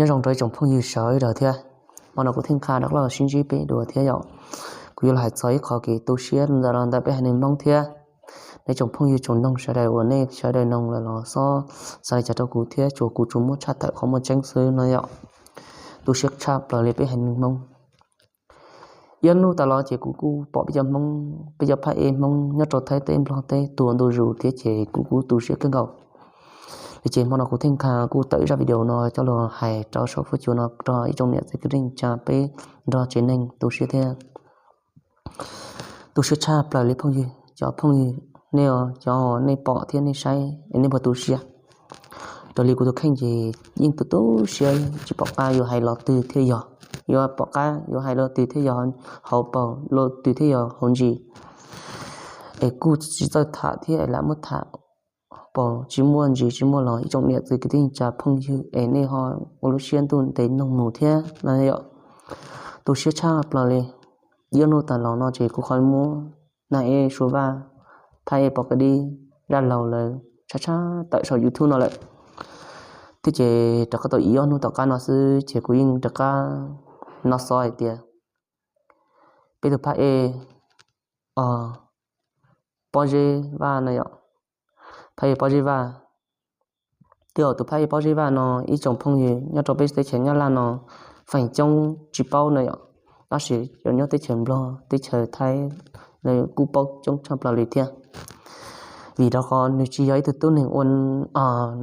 Nyob zoo rau ib tsoom phooj ywg sawv daws thiab, hmo no kuv Theej Qha rov qab los sib ntsib peb dua thiab yom. Kuv yuav los hais txog ib qho kev tu siab ntawm los ntawm peb haiv neeg Hmoob thiab. Nej tsoom phooj ywg tsoom noog sawv daws uas nej sawv daws noog lawm los xob xav li cas rau kuv thiab, tsuas kuv tsuas muab tshaj tawm qhov muaj tseeb xwb no yom. Tu siab tshaj plaws li peb haiv neeg Hmoob. Ib ob hnub tas los ces kuv kuj pom peb cov Hmoob, peb cov phab ej Hmoob nyob rau Thaib teb Nplog teb tuag ntu zus thiab ces kuv kuj tu siab kawg nkaus li. Ces hmo no kuv Theej Qha kuj tawm zaj video no coj los hais rau saum fuab cua no rau ib tsoom niam txiv kwv tij neej tsa peb nrog tsev neeg tu siab thiab. Tu siab tshaj plaws li phooj ywg, cov phooj ywg nej, cov nej pom thiab nej saib es nej puas tu siab? Raws li kuv tus kheej ces yeej tu tu siab, tsis pom qab yuav hais lo twg thiaj yog, yuav pom qab yuav hais lo twg thiaj yog, hauv paus lo twg thiaj yog hauv ntsis. Es kuj tsis txawj tham thiab es lam muab tham, paus tsis muaj ntsis tsis muaj los ib tsoom niam txiv kwv tij neej tsa phooj ywg es nej ho ua lub siab ntuj ntev noog mus thiab no yom. Tu siab tshaj plaws li. Ib ob hnub tas los no ces kuv qhov muab nag ej Suav Vaj, phab ej Pov Ka Dib, Zaj Laug lawv tshaj tshaj tawm saum YouTube no lawm thiab ces rov qab tau ib ob hnub tom qab no xwb ces kuv yeej rov qab no xov hais tias peb tus phab ej Pob Zeb Vaj no yom, phab ej Pob Zeb Vaj. Twb yog tus phab ej Pob Zeb Vaj no ib tsoom phooj ywg nyob rau peb teb chaws Nyab Laj no feem coob tsis paub no yom, tab sis cov nyob teb chaws Nplog teb chaws Thaib lawv kuj paub coob tshaj plaws li thiab. Vim rau qhov nws tsis yog ib tug tub neeg ua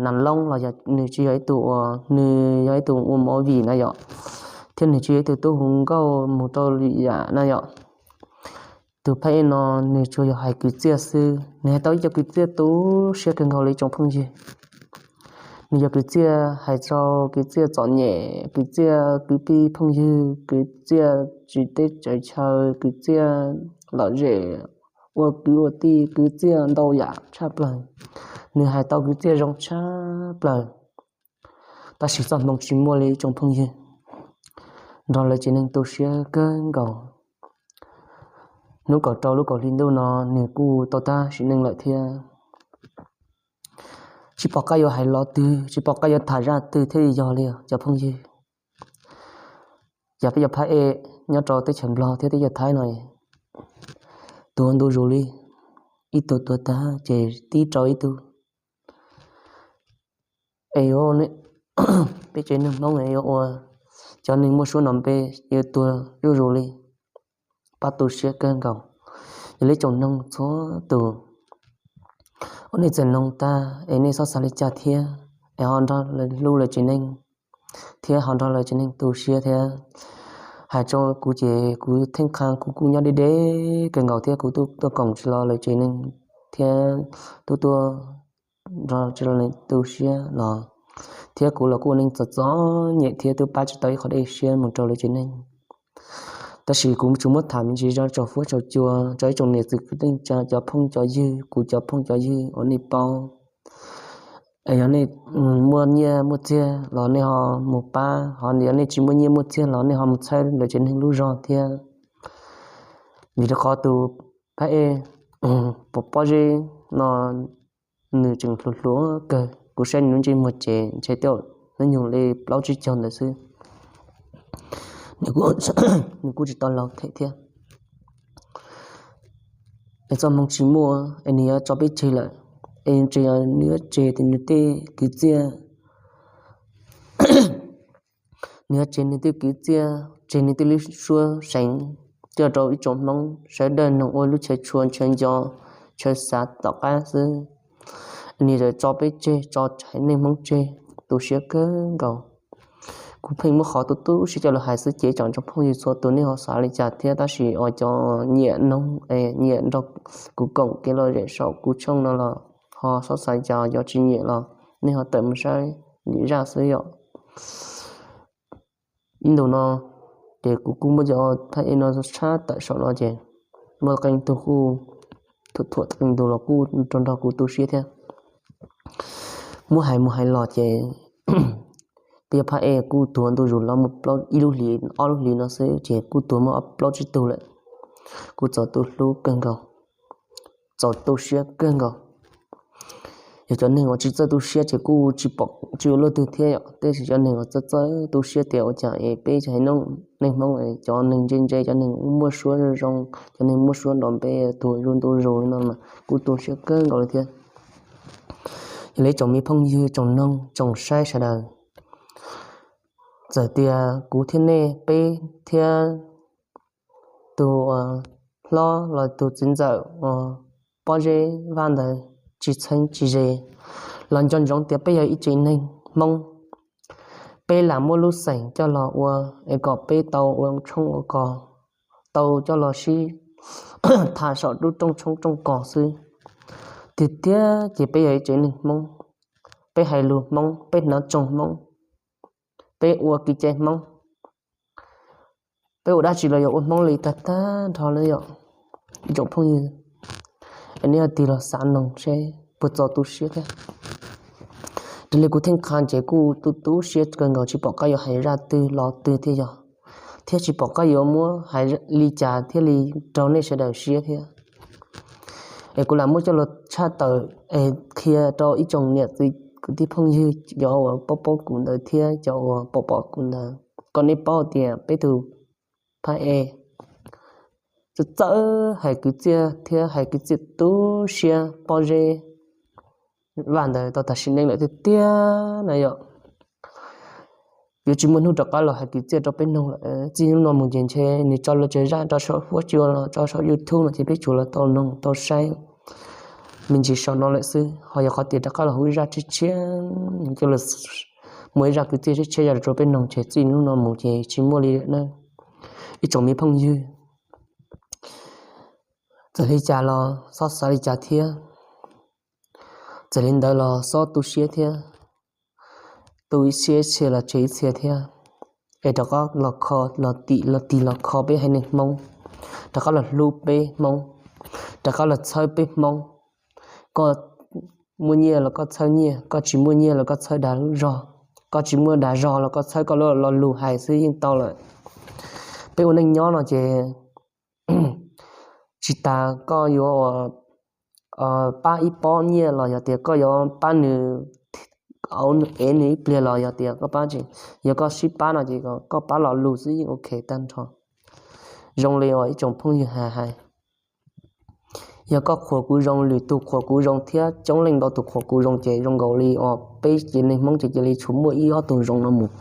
nas loob los yog nws tsis yog ib tug uas, nws yog ib tug ua movie na yom, thiab nws tsis yog ib tug tub hu nkauj mus rau lwm yam na yom. Tus phab ej no nws tsuas yog hais kwv txhiaj xwb, nws hais tau ib co kwv txhiaj tu siab kawg nkaus li tsoom phooj ywg. Nws yog kwv txhiaj hais txog kwv txhiaj txom nyem, kwv txhiaj kwv tij phooj ywg, kwv txhiaj tsis teb tsis chaw, kwv txhiaj lom zem, ua kwv ua tij, kwv txhiaj ntau yam tshaj plaws. Nws hais tau kwv txhiaj zoo tshaj plaws, tab sis txoj hmoo tsis muaj li tsoom phooj ywg, nrog lawv tsev neeg tu siab kawg nkaus. Hnub kaum rau lub kaum hli ntuj no nws kuj tau tag sim neej lawm thiab. Tsis pom qab yuav hais lo twg, tsis pom qab yuav tham zaj twg thiaj li yog li cov phooj ywg. Yog peb cov phab ej nyob rau teb chaws Nplog thiab teb chaws Thaib no, tuag ntu zus li, ib tug tuag tag ces tib rau ib tug. Es yuav, peb tsev neeg Hmoob yuav ua, cov neeg muaj suab no npe yuav tuag zuj zus li. Pab tu siab kawg nkaus. Yog li tsoom noog txhua tus, ua nej txawm noog tag es nej xob xav li cas thiab, es ho nrog lawv hlub lawv tsev neeg thiab ho nrog lawv tsev neeg tu siab thiab. Hais rau kuv ces kuv Theej Qha kuv kuj nyob deb deb kawg nkaus thiab kuv tuaj koom tsis los lawv tsev neeg thiab, tuaj tuaj nrog tsis los lawv tu siab los, thiab kuv los kuj ua neeg txom txom nyem thiab twb pab tsis tau ib qho dej siab mus rau lawv tsev neeg. Tab sis kuv tsuas muab tham me ntsis zog tsaus fuab tsaus cua rau ib tsoom niam txiv kwv tij neej tsa, cov phooj cov ywg, kuv cov phooj cov ywg uas nej paub. Es yog nej muaj nyiaj muaj txiag los nej ho mus pab, ho yog nej tsis muaj nyiaj muaj txiag los nej ho mus txhawb lawv tsev neeg lub zog thiab. Vim rau qhov tus phab ej Pob Zeb no nws tseem hluas hluas kawg, kuv saib nws lub ntsej muag ces ntshe tej zaum hnub nyoog li plaub tsib caug ntawd xwb. Nws kuj tsis tau laus them thiab. Es txoj hmoo tsis muaj es nws yuav tso peb tseg lawm, es nws yuav tseg nws tej kwv txhiaj, nws yuav tseg nws tej kwv txhiaj, tseg nws tej lub suab seev coj rau ib tsoom Hmoob sawv daws noog ua lub chaw tshua chaw nco, chaw xav tom qab xwb. Nws txawm tso peb tseg, tso haiv neeg Hmoob tseg, tu siab kawg nkaus. Kuv pheej muab qhov tu tu siab coj los hais xwb ces tsoom phooj ywg txhua tus nej ho xav li cas thiab, tab sis uas cov nyiam noog es nyiam nrog kuv koom kev lom zem saum kuv tshooj no los ho xob xav li cas, cov tsis nyiam los nej ho tawm mus saib lwm zaj xwb yom. Ib ntus no ces kuv kuj muab cov phab ej no tshaj tawm saum no ces muaj qee tug kuj thuam thuam qee tus los kuj rau nrog kuv tu siab thiab. Muab hais mus hais los ces peb cov phab ej kuj tuag ntu zus los mus ib lub hlis ob lub hlis no xwb ces kuj tuag muaj plaub tsib tug lawm. Kuj txaus tu hlub kawg nkaus, txaus tu siab kawg nkaus. Yog cov neeg uas tsis txawj tu siab ces kuj tsis pom tsis ua luaj twg thiab yom, tab sis cov neeg uas txawj txawj tu siab tias ua cas es peb cov haiv neeg Hmoob, cov neeg ntse ntse, cov neeg muaj suab zoo zoo, cov neeg muaj suab nrov npe tuag zuj ntuj zus li no mas kuj tu siab kawg nkaus li thiab. Yog li tsoom me phooj ywg, tsoom noog tsoom saib sawv daws, txawm tias kuv thiab nej peb thiab tus hlob los tus txiv ntxawm uas pob zeb vaj ntawd tsis txheeb tsis ze, los nco ntsoov tias peb yog ib tsev neeg Hmoob, peb lam muab lub xeem coj los ua es kom peb tau ua tshoob ua kos, tau coj los sib tham saum lub rooj tshoob rooj kos xwb. Tiag tiag ces peb yog ib tsev neeg Hmoob, peb hais lus Hmoob, peb hnav tsoos Hmoob, peb ua kev cai Hmoob, peb ua dab tsi los yog ua Hmoob li tag tag nrho na yom. Ib tsoom phooj ywg, es nej tig los xav noog seb puas txaus tu siab thiab. Raws li kuv theej qha ces kuj tu tu siab kawg nkaus, tsis pom qab yuav hais zaj twg los twg thiaj yog, thiab tsis pom qab yuav muab hais li cas thiaj li raug nej sawv daws siab thiab. Es kuv lam muab coj los tshaj tawm es qhia rau ib tsoom niam txiv kwv tij phooj ywg, cov uas paub paub kuv ntawd thiab cov uas pom pom kuv ntawd, kom nej paub tias peb tus phab ej txawj txawj hais kwv txiaj thiab hais kwv txiaj tu siab pob zeb vaj ntawd tau tas sim neej lawm tiag tiag na yom. Yuav tsis muaj hnub rov qab los hais kwv txiaj rau peb noog lawm. Txij hnub no mus ces ntshe nws tso lawv tsav zaj rau saum huab cua los tso saum YouTube no ces peb tsuas los tau noog tau saib me ntsis saum no lawm xwb. Ho yog qhov tias rov qab los hu ib zaj tshiab tshiab, coj los muaj ib zaj kwv txiaj tshiab tshiab yog rau peb noog ces txij hnub no mus ces tsis muaj li lawm na. Ib tsoom me phooj ywg, txawm li cas los xob xav li cas thiab, txawm li ntawd los xob tu siab thiab, tu ib siab ib txhia los tseg ib txhia thiab. Es rov qab los kho, los tim los tig los kho peb haiv neeg Hmoob, rov qab los hlub peb Hmoob, rov qab los txhawb peb Hmoob. Koj muaj nyiaj los koj txhawb nyiaj, koj tsis muaj nyiaj los koj txhawb dag lub zog, koj tsis muaj dag zog los koj txhawb koj lub lo lus hais xwb yeej tau lawm. Peb ua neej nyob no ces tsis tas koj yuav pab ib pob nyiaj los yog tias koj yuav pab nws, ev nws ib pliag los yog tias koj pab tsis, yog koj sib pab no ces koj pab lo lus xwb yeej ok tag nrho. Zoo li uas ib tsoom phooj ywg hais hais, yog koj qhuas kuv zoo, lwm tus qhuas kuv zoo thiab coob leej ntau tus qhuas kuv zoo ces zoo nkaus li uas peb ces neeg Hmoob ces cia li tshuav muaj ib ob tug zoo no mus.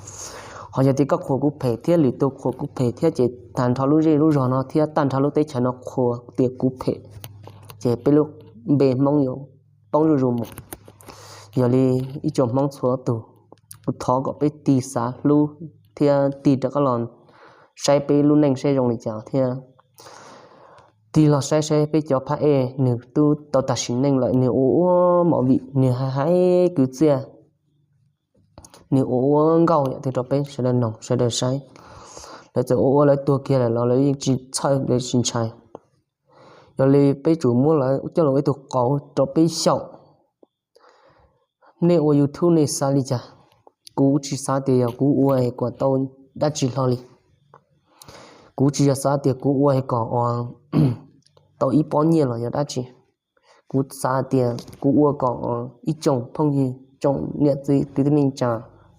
Ho yog tias koj qhuas kuv phem thiab lwm tus qhuas kuv phem thiab ces tag nrho lub zej lub zog no thiab tag nrho lub teb chaws no qhuas tias kuv phem, ces peb lub npe Hmoob yuav poob zuj zus mus. Yog li ib tsoom Hmoob txhua tus, kuv thov kom peb tig xav hlub thiab tig rov qab los saib peb lub neej seb zoo li cas thiab. Tig los saib saib peb cov phab ej nws twb tau tas sim neej lawm, nws ua ua movie, nws hais hais kwv txiaj, nws ua ua nkauj yam twg rau peb sawv daws noog sawv daws saib. Lawv txawm ua ua lawv tuag kiag lawm los lawv yeej tsis txhawj lawv tsis ntshai. Yog li peb tsum muab lawv coj los ua ib tug qauv rau peb xyaum. Nej ua YouTube nej xav li cas? Kuv tsis xav tias yog kuv ua es kom tau dab tsi hlo li. Kuv tsis yog xav tias kuv ua es kom ua tau ib pob nyiaj los yog dab tsi. Kuv xav tias kuv ua kom ib tsoom phooj ywg, tsoom niam txiv kwv tij neej tsa,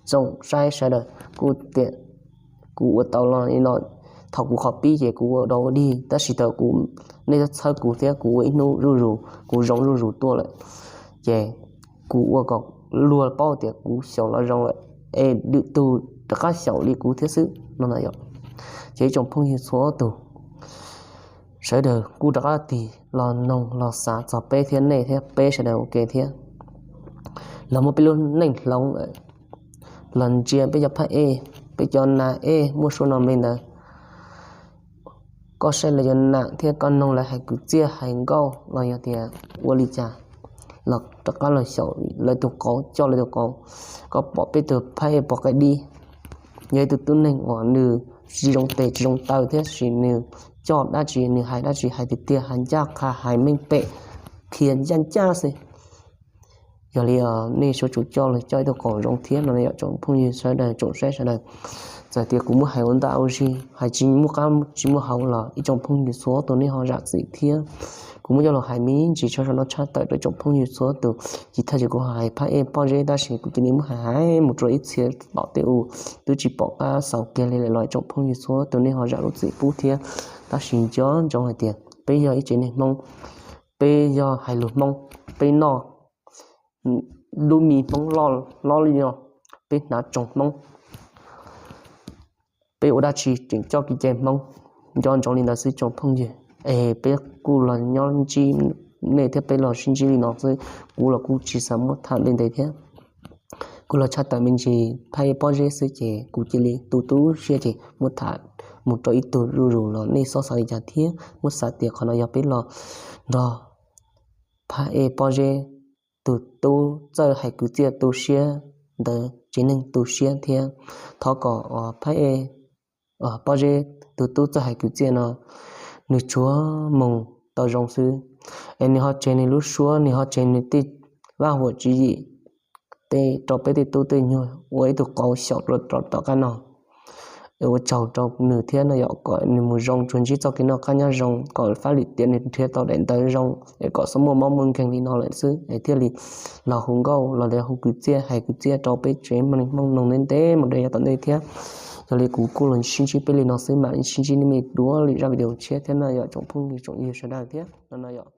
tsoom saib sawv daws, kuv tias kuv ua tau los li no, thaum kuv qhov pib ces kuv ua dog ua dig tab sis thaum kuv, nej txhawb kuv thiab kuv ua ib hnub zuj zus, kuv zoo zuj zus tuaj lawm, ces kuv ua kom luag paub tias kuv xyaum los zoo lawm, es lwm tus rov qab xyaum li kuv thiab xwb no na yom. Ces ib tsoom phooj ywg txhua tus, sawv daws kuj rov qab tig los noog los xav txog peb thiab nej thiab peb sawv daws ua ke thiab. Los muab peb lub neej hloov lawm, los ntsia peb cov phab ej, peb cov nas ej muaj suab no me ntawd, koj saib lawv cov nam thiab koj noog lawv hais kwv txiaj hais nkauj los yog tias ua li cas, los rov qab los xyaum lawv tus qauv, coj lawv tus qauv. Koj pom peb tus phab ej pom qab dib, yog ib tug tub neeg uas nws tsis zoo tes tsis zoo taw thiab sis nws coj dab tsi nws hais dab tsi hais tiag tiag, hais ncaj qha hais meej pem, qhia ncaj ncaj xwb. Yog li nej sawv daws tsum coj los coj ib tug qauv zoo thiab no yom tsoom phooj ywg sawv daws tsoom saib sawv daws. Txawm tias kuv muab hais ua ntaj ua zig hais tsis muaj qab tsis muaj hau los ib tsoom phooj ywg txhua tus nej ho zam txim thiab. Kuv muab coj los hais me ntsis tshaj, sau no tshaj tawm rau tsoom phooj ywg txhua tus. Tsis thaj ces kuv hais phab ej pob zeb tab sis kuv cia li muab hais hais mus rau ib txhia pom tej uas twb tsis pom qab xaus kiag li lawm los tsoom phooj ywg txhua tus nej ho zam lub txim pub thiab. Tab sis nco ntsoov hais tias peb yog ib tsev neeg Hmoob, peb yog hais lus Hmoob, peb noj dub me Hmoob loj li no, peb hnav tsoos Hmoob, peb ua dab tsi tseem coj kev cai Hmoob. Nco ntsoov li ntawd xwb tsoom phooj ywg, es peb kuj los nyob ntsib nej thiab peb los sib ntsib li no xwb, kuv los kuj tsis xav muab tham li ntev thiab. Kuv los tshaj tawm me ntsis phab ej pob zeb xwb ces kuv cia li tu tu siab ces muab tham mus rau ib tug zuj zus los nej xob xav li cas thiab muab xav tias qhov no yog peb los nrog phab ej pob zeb tus tub txawj hais kwv txiaj tu siab ntawd tsev neeg tu siab thiab. Thov kom phab ej pob zeb tus tub txawj hais kwv txiaj no nws tsuav mus tau zoo xwb, es nws ho tseg nws lub suab, nws ho tseg nws tej vaj huam tswv yim tej rau peb tej tub tej nyuag ua ib tug qauv xyaum rau tom qab no. Es ua tsaug rau nws thiab no yom, kom nws mus zoo tsuas ntsib txoj kev noj qab nyob zoo, kom fab lwm tiam nws nrhiav tau daim ntawv zoo, es kom txhob muaj mob muaj nkeeg li no lawm xwb es thiaj li los hu nkauj los tias hu kwv txiaj hais kwv txiaj rau peb tsev neeg Hmoob mloog ntev ntev mus rau yav tom ntej thiab. Yog li kuv kuj los sib ntsib peb li no xwb, mam sib ntsib nej me dua lwm zaj video tshiab thiab no yom tsoom phooj ywg tsoom ywg sawv daws thiab no no yom.